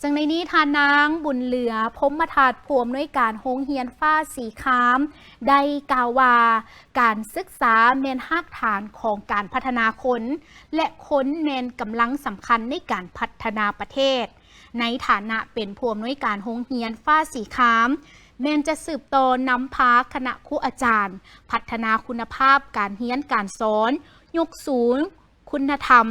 ເຊິ່ງໃນນີ້ທ່ານນາງ ບຸນເຫຼືອ ພົມມະທັດ ຜູ້ອຳນວຍການໂຮງຮຽນຟ້າສີຄາມ ໄດ້ກ່າວວ່າ ການສຶກສາແມ່ນຮາກຖານຂອງການພັດທະນາຄົນ ແລະ ຄົນແມ່ນກຳລັງສຳຄັນໃນການພັດທະນາປະເທດ. ໃນຖານະເປັນຜູ້ອຳນວຍການໂຮງຮຽນຟ້າສີຄາມ ແມ່ນຈະສືບຕໍ່ນຳພາຄະນະຄູອາຈານ ພັດທະນາຄຸນນະພາບການຮຽນການສອນ, ຍົກສູງຄຸນນະທຳ,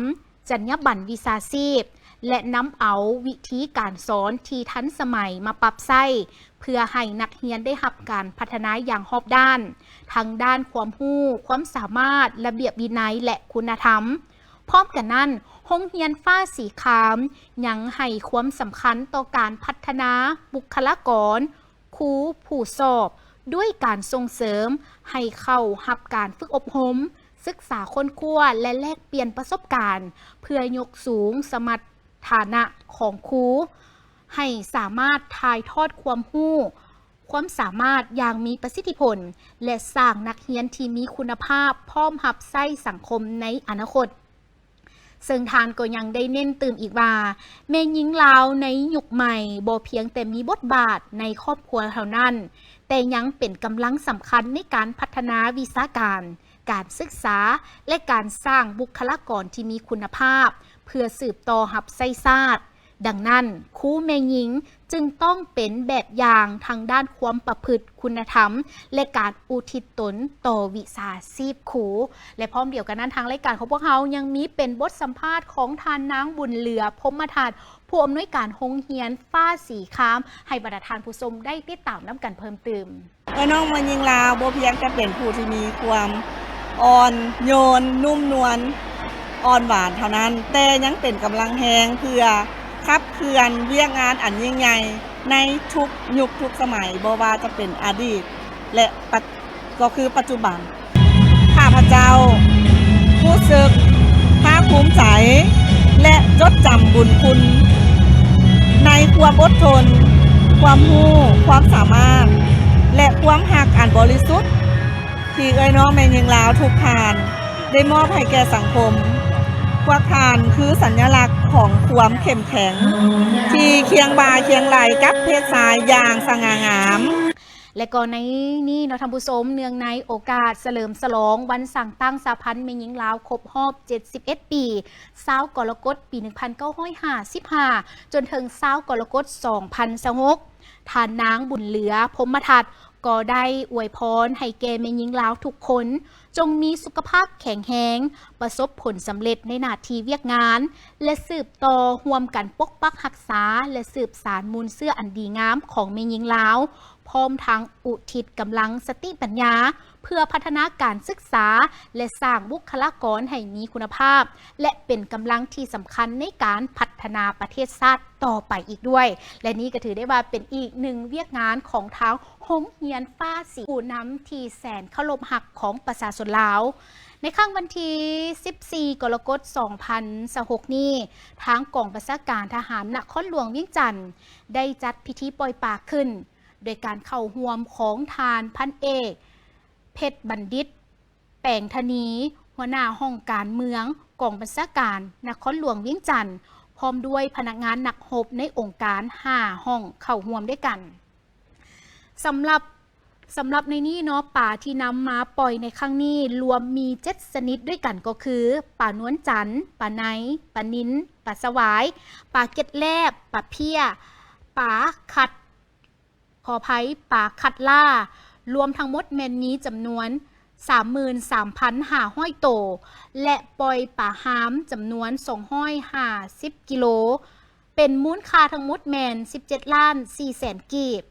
ຈັນຍາບັນວິຊາຊີບ ແລະ ນຳເອົາວິທີການສອນທີ່ທັນສະໄໝມາປັບໃຊ້ ເພື່ອໃຫ້ນັກຮຽນໄດ້ຮັບການພັດທະນາຢ່າງຮອບດ້ານ ທັງດ້ານຄວາມຮູ້, ຄວາມສາມາດ, ລະບຽບວິໄນ ແລະ ຄຸນນະທຳ. ພ້ອມກັນນັ້ນ, ໂຮງຮຽນຟ້າສີຄາມຍັງໃຫ້ຄວາມສຳຄັນຕໍ່ການພັດທະນາບຸກຄະລາກອນ, ຄູ, ຜູ້ສອບ ດ້ວຍການສົ່ງເສີມໃຫ້ເຂົ້າຮັບການຝຶກອົບຮົມ, ສຶກສາຄົ້ນຄວ້າ ແລະ ແລກປ່ຽນປະສົບການ ເພື່ອຍົກສູງສະມັດຖານະຂອງຄູ ໃຫ້ສາມາດຖ່າຍທອດຄວາມຮູ້, ຄວາມສາມາດຢ່າງມີປະສິດທິຜົນ ແລະ ສ້າງນັກຮຽນທີ່ມີຄຸນນະພາບ ພ້ອມຮັບໃຊ້ສັງຄົມໃນອະນາຄົດ. ເຊິ່ງທ່ານກໍຍັງໄດ້ເນັ້ນຕື່ມອີກວ່າ ແມ່ຍິງລາວໃນຍຸກໃໝ່ບໍ່ພຽງແຕ່ມີບົດບາດໃນຄອບຄົວເທົ່ານັ້ນ, ແຕ່ຍັງເປັນກຳລັງສຳຄັນໃນການພັດທະນາວິຊາການ, ການສຶກສາ ແລະ ການສ້າງບຸກຄະລາກອນທີ່ມີຄຸນນະພາບ ເພື່ອສືບຕໍ່ຮັບໃຊ້ຊາດ. ດັ່ງນັ້ນ, ຄູແມ່ຍິງຈຶ່ງຕ້ອງເປັນແບບຢ່າງທາງດ້ານຄວາມປະພຶດ, ຄຸນນະທຳ ແລະ ການອຸທິດຕົນຕໍ່ວິຊາຊີບຄູ. ແລະ ພ້ອມດຽວກັນນັ້ນ, ທາງລາຍການຂອງພວກເຮົາຍັງມີເປັນບົດສຳພາດຂອງທ່ານນາງ ບຸນເຫຼືອ ພົມມະທັດ ຜູ້ອຳນວຍການໂຮງຮຽນຟ້າສີຄາມ ໃຫ້ບັນດາທ່ານຜູ້ຊົມໄດ້ຕິດຕາມນຳກັນເພີ່ມຕື່ມ. ເອື້ອຍນ້ອງແມ່ຍິງລາວບໍ່ພຽງແຕ່ເປັນຜູ້ທີ່ມີຄວາມອ່ອນໂຍນ, ນຸ້ມນວນ, ອ່ອນຫວານເທົ່ານັ້ນ, ແຕ່ຍັງເປັນກຳລັງແຮງເພື່ອຂັບເຄື່ອນວຽກງານອັນຍິ່ງໃຫຍ່ໃນທຸກຍຸກທຸກສະໄໝ, ບໍ່ວ່າຈະເປັນອະດີດ ແລະ ປັດ ກໍຄືປັດຈຸບັນ. ຂ້າພະເຈົ້າຮູ້ສຶກພາກພູມໃຈ ແລະ ຈົດຈຳບຸນຄຸນໃນຄວາມອົດທົນ, ຄວາມຮູ້, ຄວາມສາມາດ ແລະ ຄວາມຮັກອັນບໍລິສຸດ ທີ່ເອື້ອຍນ້ອງແມ່ຍິງລາວທຸກທ່ານໄດ້ມອບໃຫ້ແກ່ສັງຄົມ. ພວກທ່ານຄືສັນຍະລັກຂອງຄວາມເຂັ້ມແຂງ ທີ່ຄຽງບ່າຄຽງໄຫຼ່ກັບເພດຊາຍຢ່າງສະຫງ່າງາມ. ແລະກໍໃນນີ້ເນາະທ່ານຜູ້ຊົມ, ເນື່ອງໃນໂອກາດສະເຫຼີມສະຫຼອງວັນສ້າງຕັ້ງສະຫະພັນແມ່ຍິງລາວຄົບຮອບເຈັດສິບເອັດປີ, ຊາວກໍລະກົດປີໜຶ່ງພັນເກົ້າຮ້ອຍຫ້າສິບຫ້າ ຈົນເຖິງຊາວກໍລະກົດສອງພັນຊາວຫົກ, ທ່ານນາງ ບຸນເຫຼືອ ພົມມະທັດ ກໍໄດ້ອວຍພອນໃຫ້ແກ່ແມ່ຍິງລາວທຸກຄົນ ຈົ່ງມີສຸຂະພາບແຂງແຮງ, ປະສົບຜົນສຳເລັດໃນໜ້າທີ່ວຽກງານ ແລະ ສືບຕໍ່ຮ່ວມກັນປົກປັກຮັກສາ ແລະ ສືບສານມູນເຊື້ອອັນດີງາມຂອງແມ່ຍິງລາວ, ພ້ອມທັງອຸທິດກຳລັງສະຕິປັນຍາ ເພື່ອພັດທະນາການສຶກສາ ແລະ ສ້າງບຸກຄະລາກອນໃຫ້ມີຄຸນນະພາບ ແລະ ເປັນກຳລັງທີ່ສຳຄັນໃນການພັດທະນາປະເທດຊາດຕໍ່ໄປອີກດ້ວຍ. ແລະ ນີ້ກໍຖືໄດ້ວ່າເປັນອີກໜຶ່ງວຽກງານຂອງທາງໂຮງຮຽນຟ້າສີ ຜູ້ນຳທີ່ແສນເຄົາລົບຮັກຂອງປະຊາຊົນລາວ. ໃນຄ່ຳວັນທີສິບສີ່ ກໍລະກົດ ສອງພັນຊາວຫົກນີ້, ທາງກອງບັນຊາການທະຫານນະຄອນຫຼວງວຽງຈັນ ໄດ້ຈັດພິທີປ່ອຍປາຂຶ້ນ ໂດຍການເຂົ້າຮ່ວມຂອງທ່ານພັນເອກ ເພັດບັນດິດ ແປງທະນີ ຫົວໜ້າຫ້ອງການເມືອງ ກອງບັນຊາການນະຄອນຫຼວງວຽງຈັນ ພ້ອມດ້ວຍພະນັກງານນັກຮົບໃນອົງການຫ້າຫ້ອງເຂົ້າຮ່ວມດ້ວຍກັນ. ສຳລັບ ສຳລັບໃນນີ້ເນາະ, ປາທີ່ນຳມາປ່ອຍໃນຄັ້ງນີ້ລວມມີເຈັດຊະນິດດ້ວຍກັນ ກໍຄື ປານວນຈັນ, ປາໄນ, ປານິນ, ປາສະຫວາຍ, ປາເກັດແລບ, ປາເພຍ, ປາຄັດ ຂໍອະໄພ, ປາຄັດລ່າ, ລວມທັງໝົດແມ່ນມີຈຳນວນສາມໝື່ນສາມພັນຫ້າຮ້ອຍໂຕ ແລະ ປ່ອຍປາຮາມຈຳນວນສອງຮ້ອຍຫ້າສິບກິໂລ, ເປັນມູນຄ່າທັງໝົດແມ່ນສິບເຈັດລ້ານສີ່ແສນກີບ.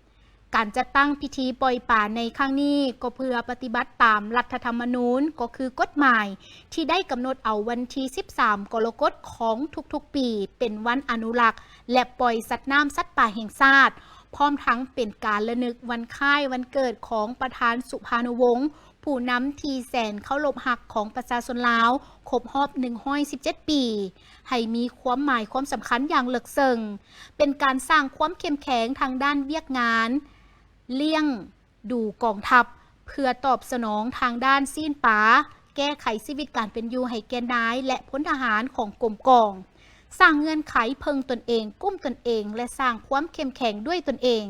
ການຈັດຕັ້ງພິທີປ່ອຍປາໃນຄັ້ງນີ້ ກໍເພື່ອປະຕິບັດຕາມລັດຖະທຳມະນູນ, ກໍຄືກົດໝາຍທີ່ໄດ້ກຳນົດເອົາວັນທີສິບສາມ ກໍລະກົດຂອງທຸກໆປີ ເປັນວັນອະນຸລັກ ແລະ ປ່ອຍສັດນ້ຳສັດປ່າແຫ່ງຊາດ, ພ້ອມທັງເປັນການລະນຶກວັນຄ້າຍວັນເກີດຂອງປະທານສຸພານຸວົງ ຜູ້ນຳທີ່ແສນເຄົາລົບຮັກຂອງປະຊາຊົນລາວ ຄົບຮອບໜຶ່ງຮ້ອຍສິບເຈັດປີ ໃຫ້ມີຄວາມໝາຍຄວາມສຳຄັນຢ່າງເລິກເຊິ່ງ, ເປັນການສ້າງຄວາມເຂັ້ມແຂງທາງດ້ານວຽກງານລ້ຽງດູກອງທັບ ເພື່ອຕອບສະໜອງທາງດ້ານຊີ້ນປາ, ແກ້ໄຂຊີວິດການເປັນຢູ່ໃຫ້ແກ່ນາຍ ແລະ ພົນທະຫານຂອງກົມກອງ. ສ້າງເງື່ອນໄຂເພິ່ງຕົນເອງ, ກຸ້ມຕົນເອງ ແລະ ສ້າງຄວາມເຂັ້ມແຂງດ້ວຍຕົນເອງ,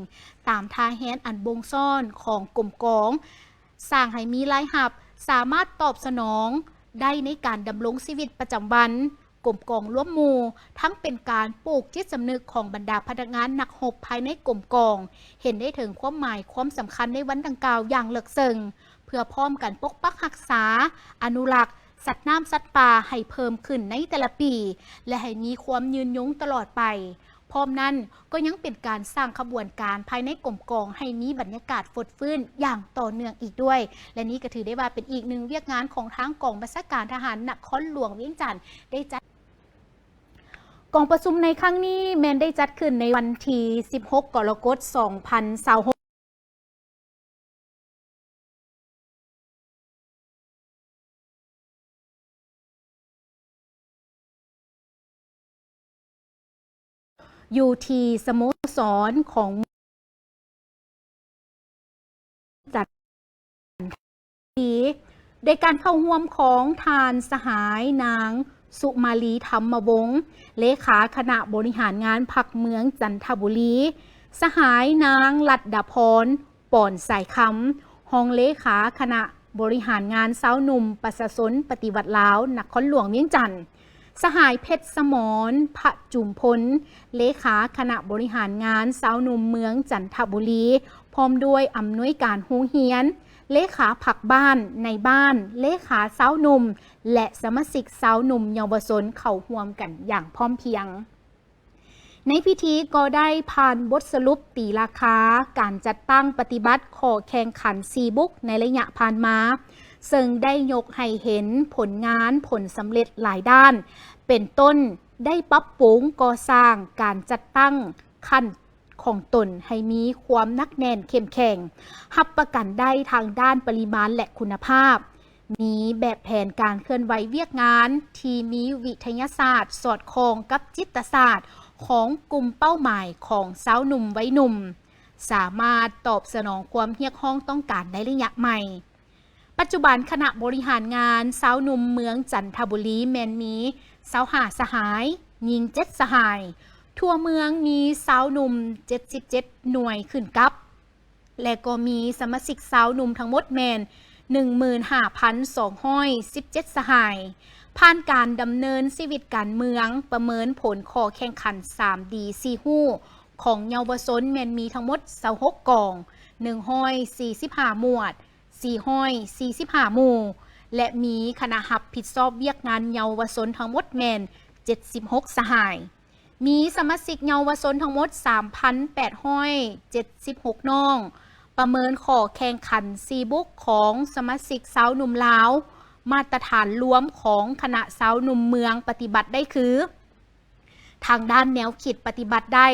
ຕາມທ່າແຮນອັນບົ່ງຊ້ອນຂອງກົມກອງ, ສ້າງໃຫ້ມີລາຍຮັບ, ສາມາດຕອບສະໜອງໄດ້ໃນການດຳລົງຊີວິດປະຈຳວັນ. ກົມກອງລວມໝູ່ ທັງເປັນການປູກຈິດສຳນຶກຂອງບັນດາພະນັກງານນັກຮົບພາຍໃນກົມກອງ, ເຫັນໄດ້ເຖິງຄວາມໝາຍຄວາມສຳຄັນໃນວັນດັ່ງກ່າວຢ່າງເລິກເຊິ່ງ, ເພື່ອພ້ອມກັນປົກປັກຮັກສາ, ອະນຸລັກສັດນ້ຳສັດປ່າໃຫ້ເພີ່ມຂຶ້ນໃນແຕ່ລະປີ ແລະ ໃຫ້ມີຄວາມຍືນຍົງຕະຫຼອດໄປ. ພ້ອມນັ້ນກໍຍັງເປັນການສ້າງຂະບວນການພາຍໃນກົມກອງໃຫ້ມີບັນຍາກາດຟົດຟື້ນຢ່າງຕໍ່ເນື່ອງອີກດ້ວຍ ແລະ ນີ້ກໍຖືໄດ້ວ່າເປັນອີກໜຶ່ງວຽກງານຂອງທາງກອງບັນຊາການທະຫານນະຄອນຫຼວງວຽງຈັນໄດ້ຈັດ. ກອງປະຊຸມໃນຄັ້ງນີ້ແມ່ນໄດ້ຈັດຂຶ້ນໃນວັນທີສິບຫົກ ກໍລະກົດ ສອງພັນຊາວຫົກ ຢູ່ທີ່ສະໂມສອນຂອງຈັນທະບູລີ ໂດຍການເຂົ້າຮ່ວມຂອງທ່ານສະຫາຍນາງ ສຸມາລີ ທຳມະວົງ ເລຂາຄະນະບໍລິຫານງານພັກເມືອງຈັນທະບູລີ, ສະຫາຍນາງ ລັດດາພອນ ປອນສາຍຄຳ ຮອງເລຂາຄະນະບໍລິຫານງານຊາວໜຸ່ມປະຊາຊົນປະຕິວັດລາວນະຄອນຫຼວງວຽງຈັນ, ສະຫາຍ ເພັດສະໝອນ ພະຈຸມພົນ ເລຂາຄະນະບໍລິຫານງານຊາວໜຸ່ມເມືອງຈັນທະບູລີ ພ້ອມດ້ວຍອຳນວຍການໂຮງຮຽນ, ເລຂາພັກບ້ານ, ນາຍບ້ານ, ເລຂາຊາວໜຸ່ມ ແລະ ສະມາຊິກຊາວໜຸ່ມເຍົາວະຊົນເຂົ້າຮ່ວມກັນຢ່າງພ້ອມພຽງ. ໃນພິທີກໍໄດ້ຜ່ານບົດສະຫຼຸບຕີລາຄາການຈັດຕັ້ງປະຕິບັດຂໍ້ແຂ່ງຂັນສີ່ບຸກໃນໄລຍະຜ່ານມາ, ເຊິ່ງໄດ້ຍົກໃຫ້ເຫັນຜົນງານ, ຜົນສຳເລັດຫຼາຍດ້ານ, ເປັນຕົ້ນ ໄດ້ປັບປຸງກໍ່ສ້າງການຈັດຕັ້ງຂັ້ນຂອງຕົນໃຫ້ມີຄວາມໜັກແໜ້ນເຂັ້ມແຂງ, ຮັບປະກັນໄດ້ທາງດ້ານປະລິມານ ແລະ ຄຸນນະພາບ. ມີແບບແຜນການເຄື່ອນໄຫວວຽກງານທີ່ມີວິທະຍາສາດສອດຄ່ອງກັບຈິດຕະສາດຂອງກຸ່ມເປົ້າໝາຍຂອງຊາວໜຸ່ມໄວໜຸ່ມ, ສາມາດຕອບສະໜອງຄວາມຮຽກຮ້ອງຕ້ອງການໃນໄລຍະໃໝ່. ປັດຈຸບັນຄະນະບໍລິຫານງານຊາວໜຸ່ມເມືອງຈັນທະບູລີແມ່ນມີຊາວຫ້າສະຫາຍ, ຍິງເຈັດສະຫາຍ, ທົ່ວເມືອງມີຊາວໜຸ່ມເຈັດສິບເຈັດໜ່ວຍຂຶ້ນກັບ ແລະ ກໍມີສະມາຊິກຊາວໜຸ່ມທັງໝົດແມ່ນໜຶ່ງໝື່ນຫ້າພັນສອງຮ້ອຍສິບເຈັດສະຫາຍ. ຜ່ານການດຳເນີນຊີວິດການເມືອງ, ປະເມີນຜົນຂໍ້ແຂ່ງຂັນສາມດີສີ່ຮູ້ຂອງເຍົາວະຊົນແມ່ນມີທັງໝົດຊາວຫົກກອງ, ໜຶ່ງຮ້ອຍສີ່ສິບຫ້າໝວດ, ສີ່ຮ້ອຍສີ່ສິບຫ້າໝູ່ ແລະ ມີຄະນະຮັບຜິດຊອບວຽກງານເຍົາວະຊົນທັງໝົດແມ່ນເຈັດສິບຫົກສະຫາຍ. ມີສະມາຊິກເຍົາວະຊົນທັງໝົດສາມພັນແປດຮ້ອຍເຈັດສິບຫົກນ້ອງ. ປະເມີນຂໍ້ແຂ່ງຂັນສີ່ບຸກຂອງສະມາຊິກຊາວໜຸ່ມລາວ, ມາດຕະຖານລວມຂອງຄະນະຊາວໜຸ່ມເມືອງປະຕິບັດໄດ້ຄື, ທາງດ້ານແນວຄິດປະຕິບັດໄດ້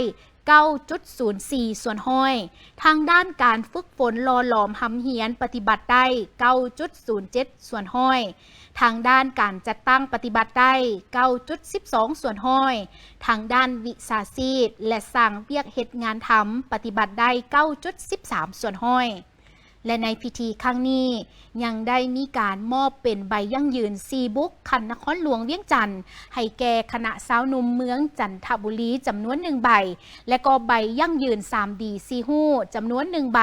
ເກົ້າຈຸດສູນສີ່ສ່ວນຮ້ອຍ, ທາງດ້ານການຝຶກຝົນຫຼໍ່ຫຼອມຮຳຮຽນປະຕິບັດໄດ້ເກົ້າຈຸດສູນເຈັດສ່ວນຮ້ອຍ, ທາງດ້ານການຈັດຕັ້ງປະຕິບັດໄດ້ເກົ້າຈຸດສິບສອງສ່ວນຮ້ອຍ, ທາງດ້ານວິຊາຊີບ ແລະ ສ້າງວຽກເຮັດງານທຳປະຕິບັດໄດ້ເກົ້າຈຸດສິບສາມສ່ວນຮ້ອຍ. ແລະ ໃນພິທີຄັ້ງນີ້ຍັງໄດ້ມີການມອບເປັນໃບຢັ້ງຢືນສີ່ບຸກຂັ້ນນະຄອນຫຼວງວຽງຈັນ ໃຫ້ແກ່ຄະນະຊາວໜຸ່ມເມືອງຈັນທະບູລີຈຳນວນໜຶ່ງໃບ ແລະ ກໍໃບຢັ້ງຢືນສາມດີສີ່ຮູ້ຈຳນວນໜຶ່ງໃບ,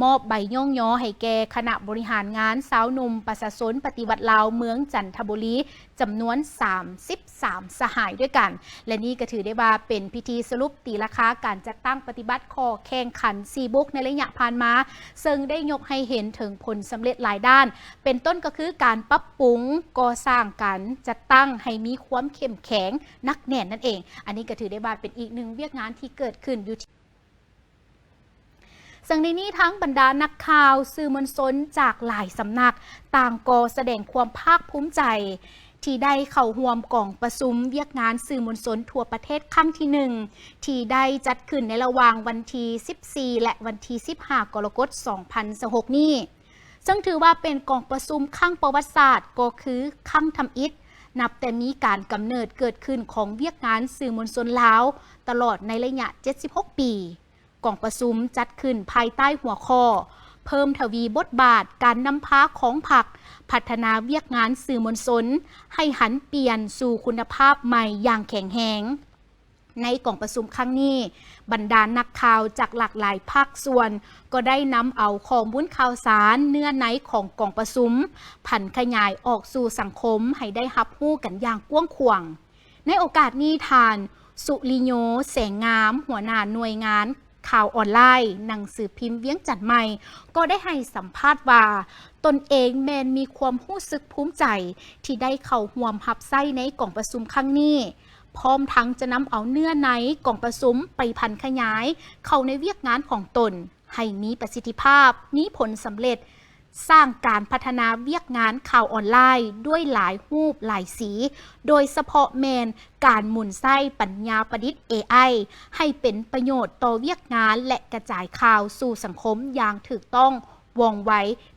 ມອບໃບຍ້ອງຍໍໃຫ້ແກ່ຄະນະບໍລິຫານງານຊາວໜຸ່ມປະຊາຊົນປະຕິວັດລາວເມືອງຈັນທະບູລີ ຈຳນວນສາມສິບສາມສະຫາຍດ້ວຍກັນ ແລະ ນີ້ກໍຖືໄດ້ວ່າເປັນພິທີສະຫຼຸບຕີລາຄາການຈັດຕັ້ງປະຕິບັດຂໍ້ແຂ່ງຂັນສີ່ບຸກໃນໄລຍະຜ່ານມາ, ເຊິ່ງໄດ້ຍົກໃຫ້ເຫັນເຖິງຜົນສຳເລັດຫຼາຍດ້ານ, ເປັນຕົ້ນກໍຄືການປັບປຸງ, ກໍ່ສ້າງ, ການຈັດຕັ້ງໃຫ້ມີຄວາມເຂັ້ມແຂງ, ໜັກແໜ້ນນັ້ນເອງ. ອັນນີ້ກໍຖືໄດ້ວ່າເປັນອີກໜຶ່ງວຽກງານທີ່ເກີດຂຶ້ນຢູ່ທີ່ ເຊິ່ງໃນນີ້ທາງບັນດານັກຂ່າວ, ສື່ມວນຊົນຈາກຫຼາຍສຳນັກ ຕ່າງກໍສະແດງຄວາມພາກພູມໃຈ ທີ່ໄດ້ເຂົ້າຮ່ວມກອງປະຊຸມວຽກງານສື່ມວນຊົນທົ່ວປະເທດຄັ້ງທີໜຶ່ງ ທີ່ໄດ້ຈັດຂຶ້ນໃນລະຫວ່າງວັນທີສິບສີ່ ແລະ ວັນທີສິບຫ້າ ກໍລະກົດ ສອງພັນຊາວຫົກນີ້, ເຊິ່ງຖືວ່າເປັນກອງປະຊຸມຄັ້ງປະຫວັດສາດ ກໍຄືຄັ້ງທຳອິດ ນັບແຕ່ມີການກຳເນີດເກີດຂຶ້ນຂອງວຽກງານສື່ມວນຊົນລາວ ຕະຫຼອດໃນໄລຍະເຈັດສິບຫົກປີ. ກອງປະຊຸມຈັດຂຶ້ນພາຍໃຕ້ຫົວຂໍ້ ເພີ່ມທະວີບົດບາດການນຳພາຂອງພັກ, ພັດທະນາວຽກງານສື່ມວນຊົນໃຫ້ຫັນປ່ຽນສູ່ຄຸນນະພາບໃໝ່ຢ່າງແຂງແຮງ. ໃນກອງປະຊຸມຄັ້ງນີ້, ບັນດານັກຂ່າວຈາກຫຼາກຫຼາຍພາກສ່ວນກໍໄດ້ນຳເອົາຂໍ້ມູນຂ່າວສານເນື້ອໃນຂອງກອງປະຊຸມ ຜັນຂະຫຍາຍອອກສູ່ສັງຄົມໃຫ້ໄດ້ຮັບຮູ້ກັນຢ່າງກວ້າງຂວາງ. ໃນໂອກາດນີ້, ທ່ານ ສຸລິໂຍ ແສງງາມ, ຫົວໜ້າໜ່ວຍງານຂ່າວອອນລາຍໜັງສືພິມວຽງຈັນໃໝ່ ກໍໄດ້ໃຫ້ສຳພາດວ່າ ຕົນເອງແມ່ນມີຄວາມຮູ້ສຶກພູມໃຈທີ່ໄດ້ເຂົ້າຮ່ວມຮັບໃຊ້ໃນກອງປະຊຸມຄັ້ງນີ້, ພ້ອມທັງຈະນຳເອົາເນື້ອໃນກອງປະຊຸມໄປຜັນຂະຫຍາຍເຂົ້າໃນວຽກງານຂອງຕົນໃຫ້ມີປະສິດທິພາບ, ມີຜົນສຳເລັດ, ສ້າງການພັດທະນາວຽກງານຂ່າວອອນລາຍດ້ວຍຫຼາຍຮູບຫຼາຍສີ, ໂດຍສະເພາະແມ່ນການໝູນໃຊ້ປັນຍາປະດິດ ເອໄອ ໃຫ້ເປັນປະໂຫຍດຕໍ່ວຽກງານ ແລະ ກະຈາຍຂ່າວສູ່ສັງຄົມຢ່າງຖືກຕ້ອງ ວ່ອງໄວ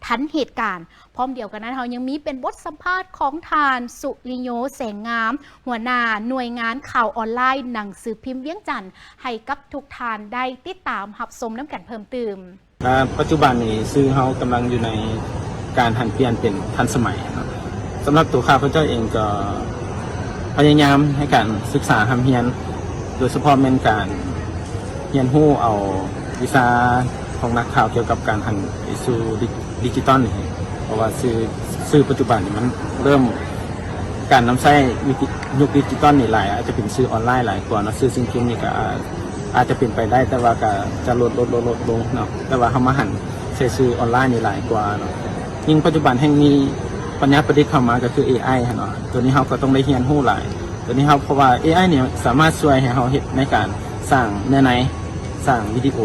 ທັນເຫດການ. ພ້ອມດຽວກັນນັ້ນ, ເຮົາຍັງມີເປັນບົດສຳພາດຂອງທ່ານ ສຸລິໂຍ ແສງງາມ, ຫົວໜ້າໜ່ວຍງານຂ່າວອອນລາຍໜັງສືພິມວຽງຈັນ ໃຫ້ກັບທຸກທ່ານໄດ້ຕິດຕາມຮັບຊົມນຳກັນເພີ່ມຕື່ມ. ປັດຈຸບັນນີ້ ສື່ເຮົາກຳລັງຢູ່ໃນການຫັນປ່ຽນເປັນທັນສະໄໝເນາະ. ສຳລັບໂຕຂ້າພະເຈົ້າເອງກໍພະຍາຍາມໃນການສຶກສາຮ່ຳຮຽນ, ໂດຍສະເພາະແມ່ນການ ຮຽນຮູ້ເອົາວິຊາຂອງນັກຂ່າວກ່ຽວກັບການຫັນໄປສູ່ດິ ດິຈິຕອນນີ້ ເພາະວ່າສື່ ສື່ປັດຈຸບັນນີ້ມັນເລີ່ມການນຳໃຊ້ຍຸກ ຍຸກດິຈິຕອນນີ້ຫຼາຍ, ອາດຈະເປັນສື່ອອນລາຍຫຼາຍກວ່າເນາະ, ສື່ສິ່ງພິມນີ້ກໍອາດ ອາດຈະເປັນໄປໄດ້, ແຕ່ວ່າກໍຈະລົດ ລົດ ລົດ ລົດລົງເນາະ, ແຕ່ວ່າເຮົາມາຫັນໃສ່ສື່ອອນລາຍນີ້ຫຼາຍກວ່າເນາະ. ຍິ່ງປັດຈຸບັນແຮ່ງມີປັນຍາປະດິດເຂົ້າມາກໍຄື ເອໄອ ຫັ້ນເນາະ, ໂຕນີ້ເຮົາກໍຕ້ອງໄດ້ຮຽນຮູ້ຫຼາຍ ໂຕນີ້ເຮົາ ເພາະວ່າ ເອໄອ ນີ້ສາມາດຊ່ວຍໃຫ້ເຮົາເຮັດໃນການສ້າງເນື້ອໃນ, ສ້າງວິດີໂອ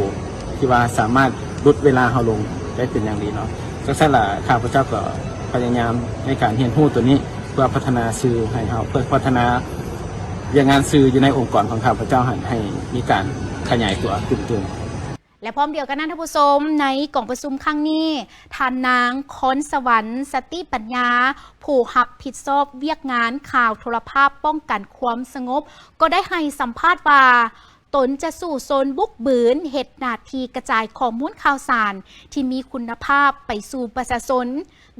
ທີ່ວ່າສາມາດຫຼຸດເວລາເຮົາລົງໄດ້ເປັນຢ່າງດີເນາະ. ຈັ່ງຊັ້ນລະ ຂ້າພະເຈົ້າກໍພະຍາຍາມໃນການຮຽນຮູ້ໂຕນີ້ ເພື່ອພັດທະນາສື່ໃຫ້ເຮົາ, ເພື່ອພັດທະນາວຽກງານສື່ຢູ່ໃນອົງກອນຂອງຂ້າພະເຈົ້າຫັ້ນ ໃຫ້ມີການຂະຫຍາຍຕົວຂຶ້ນຕື່ມ. ແລະ ພ້ອມດຽວກັນນັ້ນ ທ່ານຜູ້ຊົມ, ໃນກອງປະຊຸມຄັ້ງນີ້, ທ່ານນາງ ຄອນສະຫວັນ ສະຕິປັນຍາ, ຜູ້ຮັບຜິດຊອບວຽກງານຂ່າວໂທລະພາບປ້ອງກັນຄວາມສະຫງົບ ກໍໄດ້ໃຫ້ສຳພາດວ່າ ຕົນຈະສູ້ຊົນບຸກບືນເຮັດໜ້າທີ່ກະຈາຍຂໍ້ມູນຂ່າວສານທີ່ມີຄຸນນະພາບໄປສູ່ປະຊາຊົນ,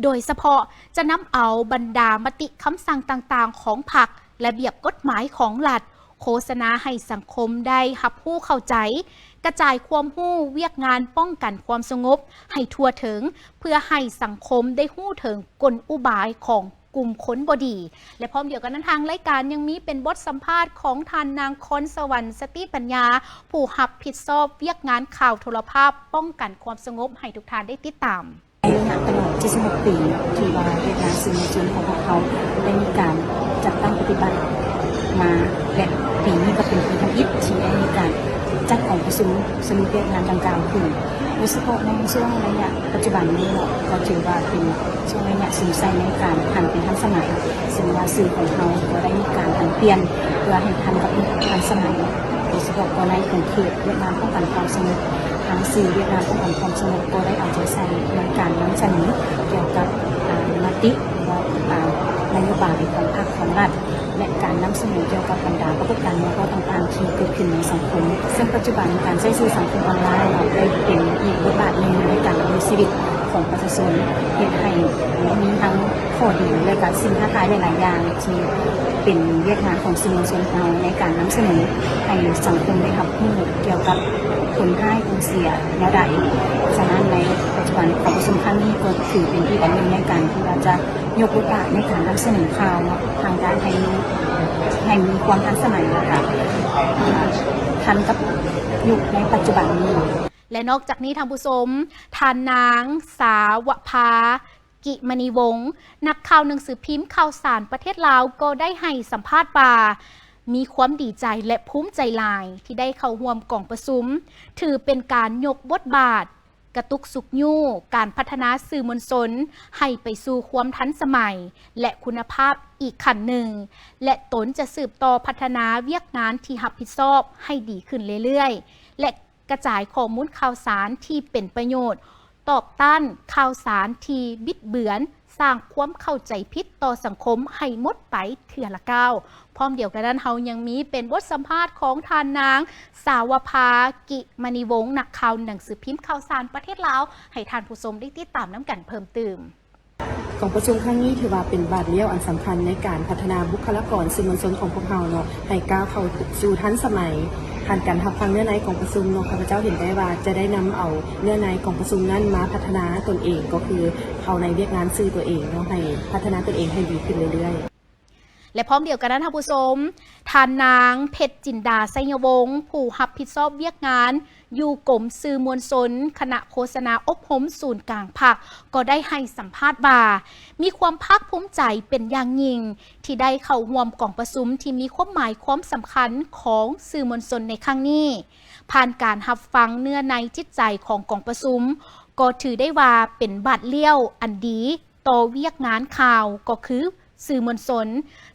ໂດຍສະເພາະຈະນຳເອົາບັນດາມະຕິຄຳສັ່ງຕ່າງໆຂອງພັກ, ລະບຽບກົດໝາຍຂອງລັດ, ໂຄສະນາໃຫ້ສັງຄົມໄດ້ຮັບຮູ້ເຂົ້າໃຈ, ກະຈາຍຄວາມຮູ້ວຽກງານປ້ອງກັນຄວາມສະຫງົບໃຫ້ທົ່ວເຖິງ, ເພື່ອໃຫ້ສັງຄົມໄດ້ຮູ້ເຖິງກົນອຸບາຍຂອງ ກຸ່ມຄົນບໍ່ດີ. ແລະ ພ້ອມດຽວກັນນັ້ນ, ທາງລາຍການຍັງມີເປັນບົດສຳພາດຂອງທ່ານນາງ ຄອນສະຫວັນ ສະຕິປັນຍາ, ຜູ້ຮັບຜິດຊອບວຽກງານຂ່າວໂທລະພາບປ້ອງກັນຄວາມສະຫງົບ ໃຫ້ທຸກທ່ານໄດ້ຕິດຕາມ. ໃນໄລຍະຕະຫຼອດເຈັດສິບຫົກປີ ທີ່ວ່າວຽກງານສື່ມວນຊົນຂອງພວກເຮົາໄດ້ມີການຈັດຕັ້ງປະຕິບັດມາ ແລະ ປີນີ້ກໍເປັນປີທຳອິດທີ່ໄດ້ມີການຈັດກອງປະຊຸມສະຫຼຸບວຽກງານດັ່ງກ່າວຂຶ້ນ. ໂດຍສະເພາະໃນຊ່ວງໄລຍະປັດຈຸບັນນີ້ເນາະ ກໍຖືວ່າເປັນຊ່ວງໄລຍະສຸມໃສ່ໃນການຫັນໄປທັນສະໄໝ, ເຊິ່ງວ່າສື່ຂອງເຮົາກໍໄດ້ມີການຫັນປ່ຽນເພື່ອໃຫ້ທັນກັບຍຸກທັນສະໄໝ, ໂດຍສະເພາະກໍໃນຂົງເຂດວຽກງານປ້ອງກັນຄວາມສະຫງົບ, ທາງສື່ວຽກງານປ້ອງກັນຄວາມສະຫງົບກໍໄດ້ເອົາໃຈໃສ່ໃນການນຳສະເໜີກ່ຽວກັບ ອາ ມະຕິ ຫຼືວ່າ ອາ ນະໂຍບາຍຂອງພັກຂອງລັດ ແລະ ການນຳສະເໜີກ່ຽວກັບບັນດາປາກົດການເມືອງເກົ່າຕ່າງໆທີ່ເກີດຂຶ້ນໃນສັງຄົມ. ເຊິ່ງປັດຈຸບັນການໃຊ້ສື່ສັງຄົມອອນລາຍເນາະ ໄດ້ເປັນອີກບົດບາດໜຶ່ງໃນການດຳລົງຊີວິດຂອງປະຊາຊົນ, ເຮັດໃຫ້ມີທັງຂໍ້ດີ ແລະ ກະສິ່ງທ້າທາຍຫຼາຍໆຢ່າງທີ່ເປັນວຽກງານຂອງສື່ມວນຊົນເຮົາໃນການນຳສະເໜີໃຫ້ສັງຄົມໄດ້ຮັບຮູ້ກ່ຽວກັບຜົນຮ້າຍຜົນເສຍແນວໃດ. ສະນັ້ນ ໃນປັດຈຸບັນກອງປະຊຸມຄັ້ງນີ້ກໍຖືເປັນອີກອັນໜຶ່ງໃນການທີ່ວ່າຈະ ຍົກບົດບາດໃນການນຳສະເໜີຂ່າວເນາະ ທາງດ້ານໃຫ້ ໃຫ້ມີຄວາມທັນສະໄໝ ແລະ ກະທັນກັບຍຸກໃນປັດຈຸບັນນີ້. ແລະ ນອກຈາກນີ້ ທ່ານຜູ້ຊົມ, ທ່ານນາງ ສາວະພາ ກິມະນີວົງ, ນັກຂ່າວໜັງສືພິມຂ່າວສານປະເທດລາວ ກໍໄດ້ໃຫ້ສຳພາດວ່າ ມີຄວາມດີໃຈ ແລະ ພູມໃຈຫຼາຍທີ່ໄດ້ເຂົ້າຮ່ວມກອງປະຊຸມ, ຖືເປັນການຍົກບົດບາດ ກະຕຸກຊຸກຍູ້ການພັດທະນາສື່ມວນຊົນໃຫ້ໄປສູ່ຄວາມທັນສະໄໝ ແລະ ຄຸນນະພາບອີກຂັ້ນໜຶ່ງ ແລະ ຕົນຈະສືບຕໍ່ພັດທະນາວຽກງານທີ່ຮັບຜິດຊອບໃຫ້ດີຂຶ້ນເລື້ອຍໆ ແລະ ກະຈາຍຂໍ້ມູນຂ່າວສານທີ່ເປັນປະໂຫຍດ, ຕອບຕ້ານຂ່າວສານທີ່ບິດເບືອນ, ສ້າງຄວາມເຂົ້າໃຈຜິດຕໍ່ສັງຄົມໃຫ້ໝົດໄປເທື່ອລະກ້າວ. ພ້ອມດຽວກັນນັ້ນ ເຮົາຍັງມີເປັນບົດສຳພາດຂອງທ່ານນາງ ສາວະພາ ກິມະນີວົງ ນັກຂ່າວໜັງສືພິມຂ່າວສານປະເທດລາວ ໃຫ້ທ່ານຜູ້ຊົມໄດ້ຕິດຕາມນຳກັນເພີ່ມຕື່ມ. ກອງປະຊຸມຄັ້ງນີ້ຖືວ່າເປັນບາດລ້ຽວອັນສຳຄັນໃນການພັດທະນາບຸກຄະລາກອນສື່ມວນຊົນຂອງພວກເຮົາເນາະ ໃຫ້ກ້າວເຂົ້າສູ່ທັນສະໄໝ. ຜ່ານການຮັບຟັງເນື້ອໃນກອງປະຊຸມເນາະ ຂ້າພະເຈົ້າເຫັນໄດ້ວ່າຈະໄດ້ນຳເອົາເນື້ອໃນກອງປະຊຸມນັ້ນມາພັດທະນາຕົນເອງ ກໍຄືເຂົ້າໃນວຽກງານສື່ຕົວເອງເນາະ ໃຫ້ພັດທະນາຕົນເອງໃຫ້ດີຂຶ້ນເລື້ອຍໆ. ແລະ ພ້ອມດຽວກັນນັ້ນ ທ່ານຜູ້ຊົມ, ທ່ານນາງ ເພັດຈິນດາ ໄຊຍະວົງ ຜູ້ຮັບຜິດຊອບວຽກງານຢູ່ກົມສື່ມວນຊົນ ຄະນະໂຄສະນາອົບຮົມສູນກາງພັກ ກໍໄດ້ໃຫ້ສຳພາດວ່າ ມີຄວາມພາກພູມໃຈເປັນຢ່າງຍິ່ງ ທີ່ໄດ້ເຂົ້າຮ່ວມກອງປະຊຸມທີ່ມີຄວາມໝາຍຄວາມສຳຄັນຂອງສື່ມວນຊົນໃນຄັ້ງນີ້. ຜ່ານການຮັບຟັງເນື້ອໃນຈິດໃຈຂອງກອງປະຊຸມ ກໍຖືໄດ້ວ່າເປັນບາດລ້ຽວອັນດີ ຕໍ່ວຽກງານຂ່າວ ກໍຄືສື່ມວນຊົນ,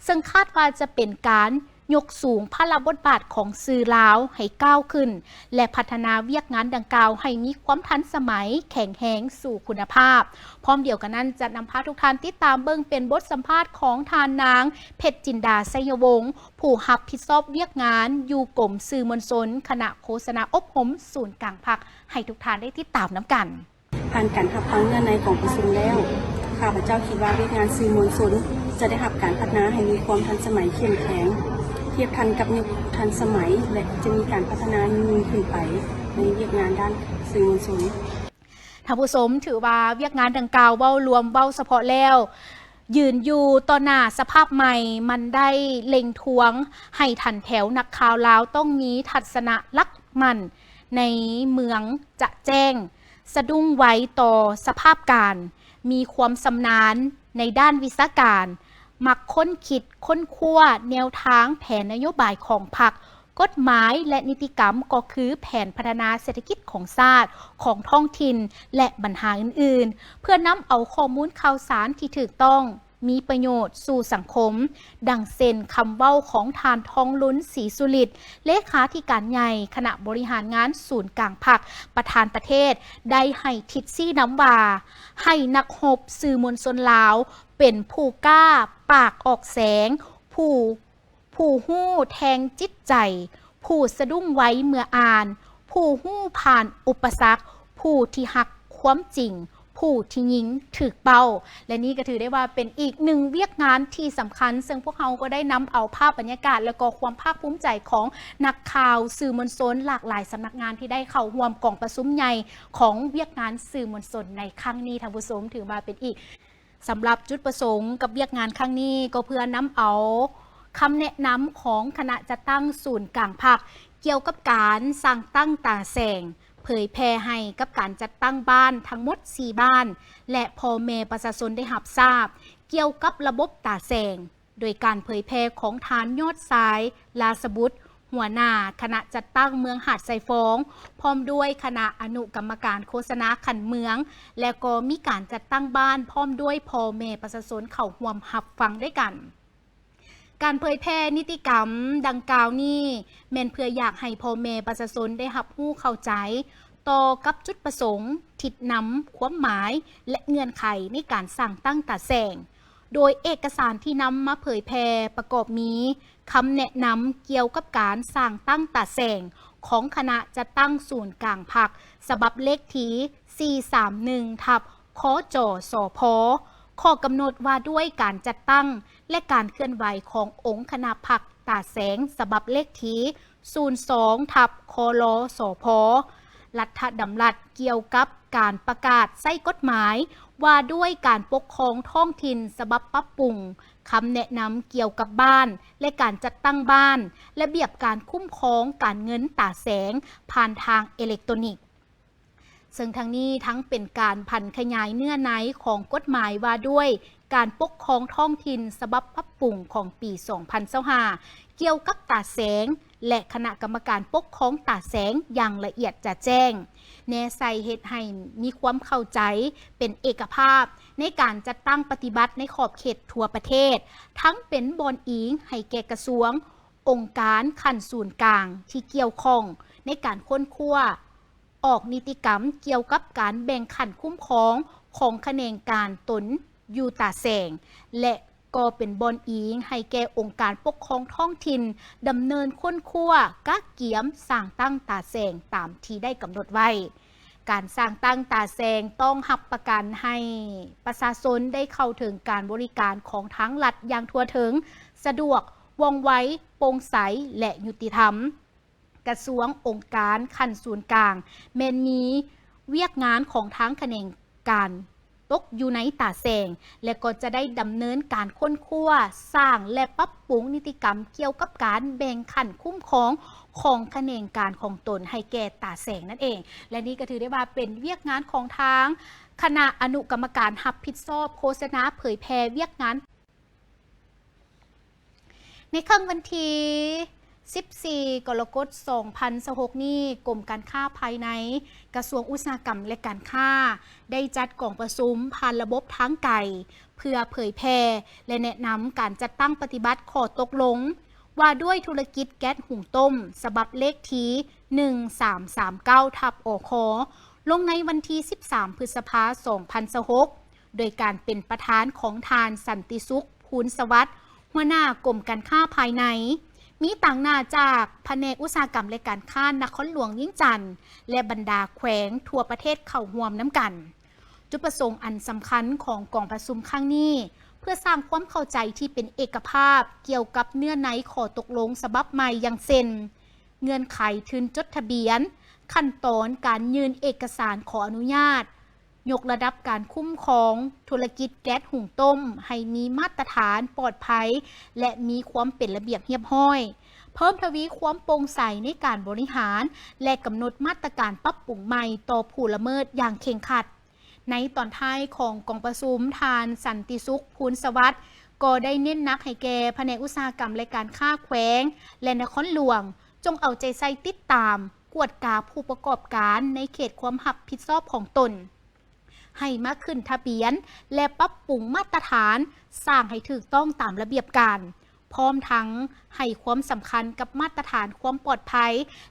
ເຊິ່ງຄາດວ່າຈະເປັນການຍົກສູງພາລະບົດບາດຂອງສື່ລາວໃຫ້ກ້າວຂຶ້ນ ແລະ ພັດທະນາວຽກງານດັ່ງກ່າວໃຫ້ມີຄວາມທັນສະໄໝ, ແຂງແຮງ, ສູ່ຄຸນນະພາບ. ພ້ອມດຽວກັນນັ້ນ ຈະນຳພາທຸກທ່ານຕິດຕາມເບິ່ງເປັນບົດສຳພາດຂອງທ່ານນາງ ເພັດຈິນດາ ໄຊຍະວົງ ຜູ້ຮັບຜິດຊອບວຽກງານຢູ່ກົມສື່ມວນຊົນ ຄະນະໂຄສະນາອົບຮົມສູນກາງພັກ ໃຫ້ທຸກທ່ານໄດ້ຕິດຕາມນຳກັນ. ຜ່ານການຮັບຟັງເນື້ອໃນກອງປະຊຸມແລ້ວ, ຂ້າພະເຈົ້າຄິດວ່າວຽກງານສື່ມວນຊົນຈະໄດ້ຮັບການພັດທະນາໃຫ້ມີຄວາມທັນສະໄໝເຂັ້ມແຂງ, ທຽບທັນກັບຍຸກທັນສະໄໝ ແລະ ຈະມີການພັດທະນາຍິ່ງຂຶ້ນໄປໃນວຽກງານດ້ານສື່ມວນຊົນ. ທ່ານຜູ້ຊົມ, ຖືວ່າວຽກງານດັ່ງກ່າວເວົ້າລວມ, ເວົ້າສະເພາະແລ້ວ, ຢືນຢູ່ຕໍ່ໜ້າສະພາບໃໝ່, ມັນໄດ້ເລັ່ງທວງໃຫ້ຖັນແຖວນັກຂ່າວລາວຕ້ອງມີທັດສະນະຫຼັກໝັ້ນໃນເມືອງຈະແຈ້ງ, ສະດຸ້ງໄວຕໍ່ສະພາບການ, ມີຄວາມຊຳນານໃນດ້ານວິຊາການ, ມັກຄົ້ນຄິດຄົ້ນຄວ້າແນວທາງແຜນນະໂຍບາຍຂອງພັກ, ກົດໝາຍ ແລະ ນິຕິກຳ ກໍຄືແຜນພັດທະນາເສດຖະກິດຂອງຊາດ, ຂອງທ້ອງຖິ່ນ ແລະ ບັນຫາອື່ນໆ, ເພື່ອນຳເອົາຂໍ້ມູນຂ່າວສານທີ່ຖືກຕ້ອງ, ມີປະໂຫຍດສູ່ສັງຄົມ, ດັ່ງເຊັ່ນຄຳເວົ້າຂອງທ່ານ ທອງລຸນ ສີສຸລິດ, ເລຂາທິການໃຫຍ່ຄະນະບໍລິຫານງານສູນກາງພັກ, ປະທານປະເທດ, ໄດ້ໃຫ້ທິດຊີ້ນຳວ່າ, ໃຫ້ນັກຮົບສື່ມວນຊົນລາວເປັນຜູ້ກ້າປາກອອກແສງ, ຜູ້ ຜູ້ຮູ້ແທງຈິດໃຈ, ຜູ້ສະດຸ້ງໄວເມື່ອອ່ານ, ຜູ້ຮູ້ຜ່ານອຸປະສັກ, ຜູ້ທີ່ຮັກຄວາມຈິງ, ຜູ້ທີ່ຍິງຖືກເປົ້າ. ແລະ ນີ້ກໍຖືໄດ້ວ່າເປັນອີກໜຶ່ງວຽກງານທີ່ສຳຄັນ, ເຊິ່ງພວກເຮົາກໍໄດ້ນຳເອົາພາບບັນຍາກາດ ແລະ ກໍຄວາມພາກພູມໃຈຂອງນັກຂ່າວ, ສື່ມວນຊົນຫຼາກຫຼາຍສຳນັກງານທີ່ໄດ້ເຂົ້າຮ່ວມກອງປະຊຸມໃຫຍ່ຂອງວຽກງານສື່ມວນຊົນໃນຄັ້ງນີ້. ທ່ານຜູ້ຊົມ, ຖືວ່າເປັນອີກ ສຳລັບຈຸດປະສົງກັບວຽກງານຄັ້ງນີ້ ກໍເພື່ອນຳເອົາຄຳແນະນຳຂອງຄະນະຈັດຕັ້ງສູນກາງພັກ ກ່ຽວກັບການສ້າງຕັ້ງຕາແສງ, ເຜີຍແຜ່ໃຫ້ກັບການຈັດຕັ້ງບ້ານທັງໝົດສີ່ບ້ານ ແລະ ພໍ່ແມ່ປະຊາຊົນໄດ້ຮັບຊາບ ກ່ຽວກັບລະບົບຕາແສງ, ໂດຍການເຜີຍແຜ່ຂອງທ່ານ ຍອດຊາຍ ລາຊະບຸດ, ຫົວໜ້າຄະນະຈັດຕັ້ງເມືອງຫາດຊາຍຟອງ, ພ້ອມດ້ວຍຄະນະອະນຸກຳມະການໂຄສະນາຂັ້ນເມືອງ ແລະ ກໍມີການຈັດຕັ້ງບ້ານ ພ້ອມດ້ວຍພໍ່ແມ່ປະຊາຊົນເຂົ້າຮ່ວມຮັບຟັງດ້ວຍກັນ. ການເຜີຍແຜ່ນິຕິກຳດັ່ງກ່າວນີ້ ແມ່ນເພື່ອຢາກໃຫ້ພໍ່ແມ່ປະຊາຊົນໄດ້ຮັບຮູ້ເຂົ້າໃຈຕໍ່ກັບຈຸດປະສົງ, ທິດນຳ, ຄວາມໝາຍ ແລະ ເງື່ອນໄຂໃນການສ້າງຕັ້ງຕາແສງ. ໂດຍເອກະສານທີ່ນຳມາເຜີຍແຜ່ປະກອບມີ ຄຳແນະນຳກ່ຽວກັບການສ້າງຕັ້ງຕາແສງຂອງຄະນະຈັດຕັ້ງສູນກາງພັກ ສະບັບເລກທີສີ່ສາມໜຶ່ງ ທັບ ຄຈສພ, ຂໍ້ກຳນົດວ່າດ້ວຍການຈັດຕັ້ງ ແລະ ການເຄື່ອນໄຫວຂອງອົງຄະນະພັກຕາແສງ ສະບັບເລກທີ ສູນສອງ ທັບ ຄລສພ, ລັດຖະດຳລັດກ່ຽວກັບການປະກາດໃຊ້ກົດໝາຍວ່າດ້ວຍການປົກຄອງທ້ອງຖິ່ນສະບັບປັບປຸງ, ຄຳແນະນຳກ່ຽວກັບບ້ານ ແລະ ການຈັດຕັ້ງບ້ານ, ລະບຽບການຄຸ້ມຄອງການເງິນຕາແສງຜ່ານທາງເອເລັກໂຕນິກ. ເຊິ່ງທັງນີ້ທັງເປັນການຜັນຂະຫຍາຍເນື້ອໃນຂອງກົດໝາຍວ່າດ້ວຍການປົກຄອງທ້ອງຖິ່ນສະບັບປັບປຸງຂອງປີສອງພັນຊາວຫ້າ ກ່ຽວກັບຕາແສງ ແລະ ຄະນະກຳມະການປົກຄອງຕາແສງຢ່າງລະອຽດຈະແຈ້ງ, ແນໃສ່ເຮັດໃຫ້ມີຄວາມເຂົ້າໃຈເປັນເອກະພາບໃນການຈັດຕັ້ງປະຕິບັດໃນຂອບເຂດທົ່ວປະເທດ, ທັງເປັນບ່ອນອີງໃຫ້ແກ່ກະຊວງ, ອົງການຂັ້ນສູນກາງທີ່ກ່ຽວຂ້ອງໃນການຄົ້ນຄວ້າ ອອກນິຕິກຳກ່ຽວກັບການແບ່ງຂັ້ນຄຸ້ມຄອງຂອງຂະແໜງການຕົນ ຢູ່ຕາແສງ ແລະ ກໍເປັນບ່ອນອີງໃຫ້ແກ່ອົງການປົກຄອງທ້ອງຖິ່ນ ດຳເນີນຄົ້ນຄວ້າ, ກະກຽມ, ສ້າງຕັ້ງຕາແສງຕາມທີ່ໄດ້ກຳນົດໄວ້. ການສ້າງຕັ້ງຕາແສງຕ້ອງຮັບປະກັນໃຫ້ປະຊາຊົນໄດ້ເຂົ້າເຖິງການບໍລິການຂອງທາງລັດຢ່າງທົ່ວເຖິງ, ສະດວກ, ວ່ອງໄວ, ໂປ່ງໃສ ແລະ ຍຸຕິທຳ. ກະຊວງ, ອົງການຂັ້ນສູນກາງ ແມ່ນມີວຽກງານຂອງທາງຂະແໜງການຕົກຢູ່ໃນຕາແສງ ແລະ ກໍຈະໄດ້ດຳເນີນການຄົ້ນຄວ້າ, ສ້າງ ແລະ ປັບປຸງນິຕິກຳກ່ຽວກັບການແບ່ງຂັ້ນຄຸ້ມຄອງຂອງຂະແໜງການຂອງຕົນໃຫ້ແກ່ຕາແສງນັ້ນເອງ. ແລະ ນີ້ກໍຖືໄດ້ວ່າເປັນວຽກງານຂອງທາງຄະນະອະນຸກຳມະການຮັບຜິດຊອບໂຄສະນາເຜີຍແຜ່ວຽກງານ ໃນຄ່ຳວັນທີສິບສີ່ ກໍລະກົດ ສອງພັນຊາວຫົກນີ້, ກົມການຄ້າພາຍໃນ ກະຊວງອຸດສາຫະກຳ ແລະ ການຄ້າ ໄດ້ຈັດກອງປະຊຸມຜ່ານລະບົບທາງໄກ ເພື່ອເຜີຍແຜ່ ແລະ ແນະນຳການຈັດຕັ້ງປະຕິບັດຂໍ້ຕົກລົງວ່າດ້ວຍທຸລະກິດແກັສຫຸງຕົ້ມ ສະບັບເລກທີ ໜຶ່ງສາມສາມເກົ້າ ທັບ ອຄ ລົງໃນວັນທີສິບສາມ ພຶດສະພາ ສອງພັນຊາວຫົກ ໂດຍການເປັນປະທານຂອງທ່ານ ສັນຕິສຸກ ພູນສະຫວັດ ຫົວໜ້າກົມການຄ້າພາຍໃນ, ມີຕາງໜ້າຈາກພະແນກອຸດສາຫະກຳ ແລະ ການຄ້ານະຄອນຫຼວງວຽງຈັນ ແລະ ບັນດາແຂວງທົ່ວປະເທດເຂົ້າຮ່ວມນຳກັນ. ຈຸດປະສົງອັນສຳຄັນຂອງກອງປະຊຸມຄັ້ງນີ້ ເພື່ອສ້າງຄວາມເຂົ້າໃຈທີ່ເປັນເອກະພາບກ່ຽວກັບເນື້ອໃນຂໍ້ຕົກລົງສະບັບໃໝ່ ຢ່າງເຊັ່ນ ເງື່ອນໄຂທຶນຈົດທະບຽນ, ຂັ້ນຕອນການຍື່ນເອກະສານຂໍອະນຸຍາດ, ຍົກລະດັບການຄຸ້ມຄອງທຸລະກິດແກັສຫຸງຕົ້ມໃຫ້ມີມາດຕະຖານ, ປອດໄພ ແລະ ມີຄວາມເປັນລະບຽບຮຽບຮ້ອຍ, ເພີ່ມທະວີຄວາມໂປ່ງໃສໃນການບໍລິຫານ ແລະ ກຳນົດມາດຕະການປັບປຸງໃໝ່ຕໍ່ຜູ້ລະເມີດຢ່າງເຄັ່ງຄັດ. ໃນຕອນທ້າຍຂອງກອງປະຊຸມ, ທ່ານ ສັນຕິສຸກ ພູນສະຫວັດ ກໍໄດ້ເນັ້ນໜັກໃຫ້ແກ່ພະແນກອຸດສາຫະກຳ ແລະ ການຄ້າແຂວງ ແລະ ນະຄອນຫຼວງ ຈົ່ງເອົາໃຈໃສ່ຕິດຕາມ, ກວດກາຜູ້ປະກອບການໃນເຂດຄວາມຮັບຜິດຊອບຂອງຕົນ ໃຫ້ມາຂຶ້ນທະບຽນ ແລະ ປັບປຸງມາດຕະຖານ, ສ້າງໃຫ້ຖືກຕ້ອງຕາມລະບຽບການ, ພ້ອມທັງໃຫ້ຄວາມສຳຄັນກັບມາດຕະຖານຄວາມປອດໄພ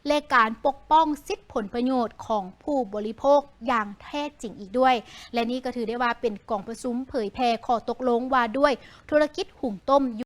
ແລະ ການປົກປ້ອງສິດຜົນປະໂຫຍດຂອງຜູ້ບໍລິໂພກຢ່າງແທ້ຈິງອີກດ້ວຍ. ແລະ ນີ້ກໍຖືໄດ້ວ່າເປັນກອງປະຊຸມເຜີຍແຜ່ຂໍ້ຕົກລົງວ່າດ້ວຍທຸລະກິດຫຸງຕົ້ມ